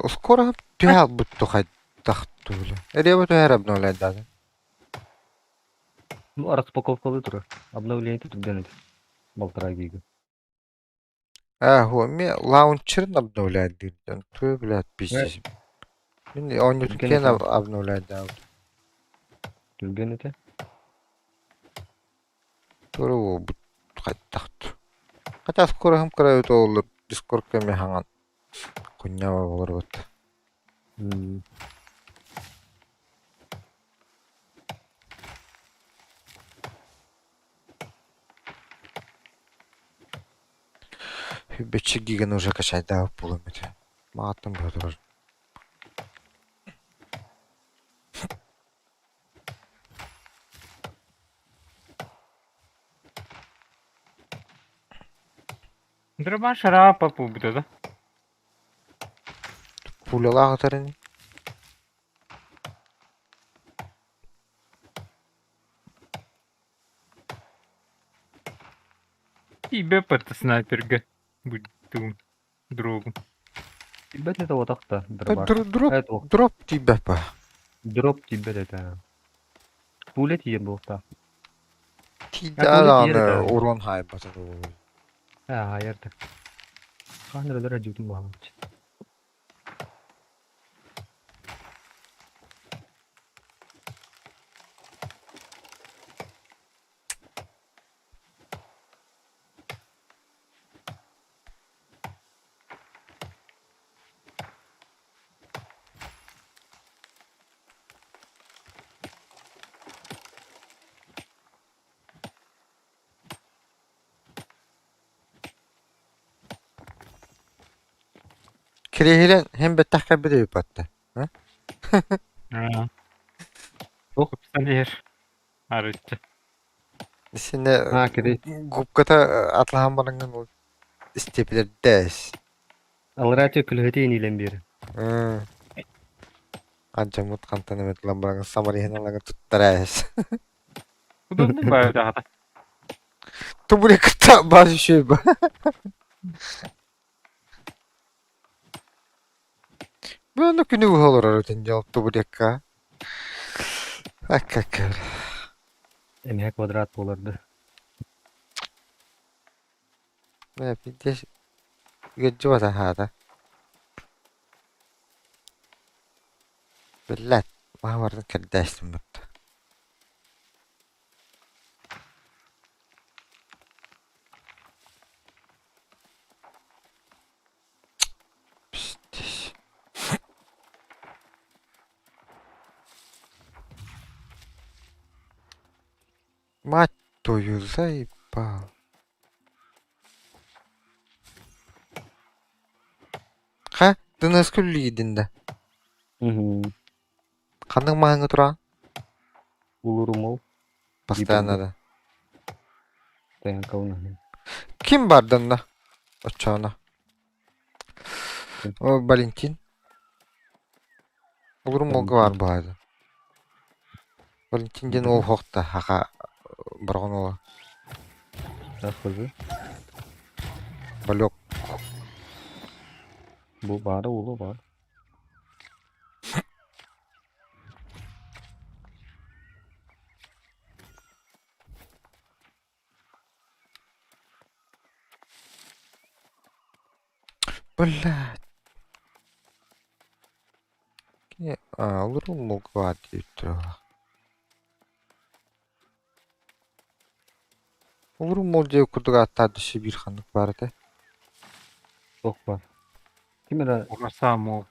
Скоро түһэ албыт хайдах тула. Эриэбэ түһэр обновляйдаатын. Ну, распаковкалыы турар. Обновление түргэн этэ. Полтора гига. Ээ, һуо, лаунчерын обновляйдыыр дьон. Тугу билээт пиздец. Мин оонньуутун Түргэн киэн этэ. обновляйдаабыт. Түргэн этэ. Тура буолбут хайдах Хотя скоро кыра оллур Дискорд кэми хаҥан кунньаба болорбут. Бэччи гиганы уже качайдаабыт буолуом этэ. Мааттан быһа турар. Дроба шарапа буолбута да? Пулялаах ытар ини. Тиийбэт снайперга будь другу. Тиийбэт этэ отах да дробаш. Дроп, Это дроп тиийбэт ба. дроп тиийбэт этэ. Пуля тиийэр буолуохтаах. Тиийдэ пуля тиийэр даҕаны этэ. урон хаайбата буолуо. Ээ, хаайар да. Хаан эрэлэр дьиутун баҕалааччы. Кириэһилэн һин бэттэх кэлбит эбиппатта. Аа. Тупсан иһэр. Арыччы. Синэ Аа, кири. губката атлаһан бараҥҥын ол истиэпилэрдээс. Алраачы күлүһүтэ иниилэн биэрэ. Ханчаммыт хантан эмит ылан бараҥҥын самариһын алагын туттарээс. Удобный баар даҕата. Тубули кытта баар үчүгэй ба. Бу онно күнү быһа олорор этин дьол тубурекка. Акка Эмиэ квадрат буолар да. Пиздец ыалдьыбата хаата. Биллээт, маһа барытын кэрдээстим батта. Пиздец. Мать твою заебал. Ха, дыныска үллүйдүн да. Угу. Ханнык маһыҥҥа тураҕын? Улурумул. Постоянно да. Стоянка Ким барданна? Оччоҕуна. О, Валентин. Улурумулга баар баҕайы. Валентин диэн уол суохта хаха Бороҕон уола. Расскажи. Балек. Бу баара уолу баар. Блядь. Кини Улурумулга баар диэбиттэрэ. Улурумул диэн курдук ааттаах да биир ханнык баар этэ. Туох баар? Ким эрэ Ураса мол.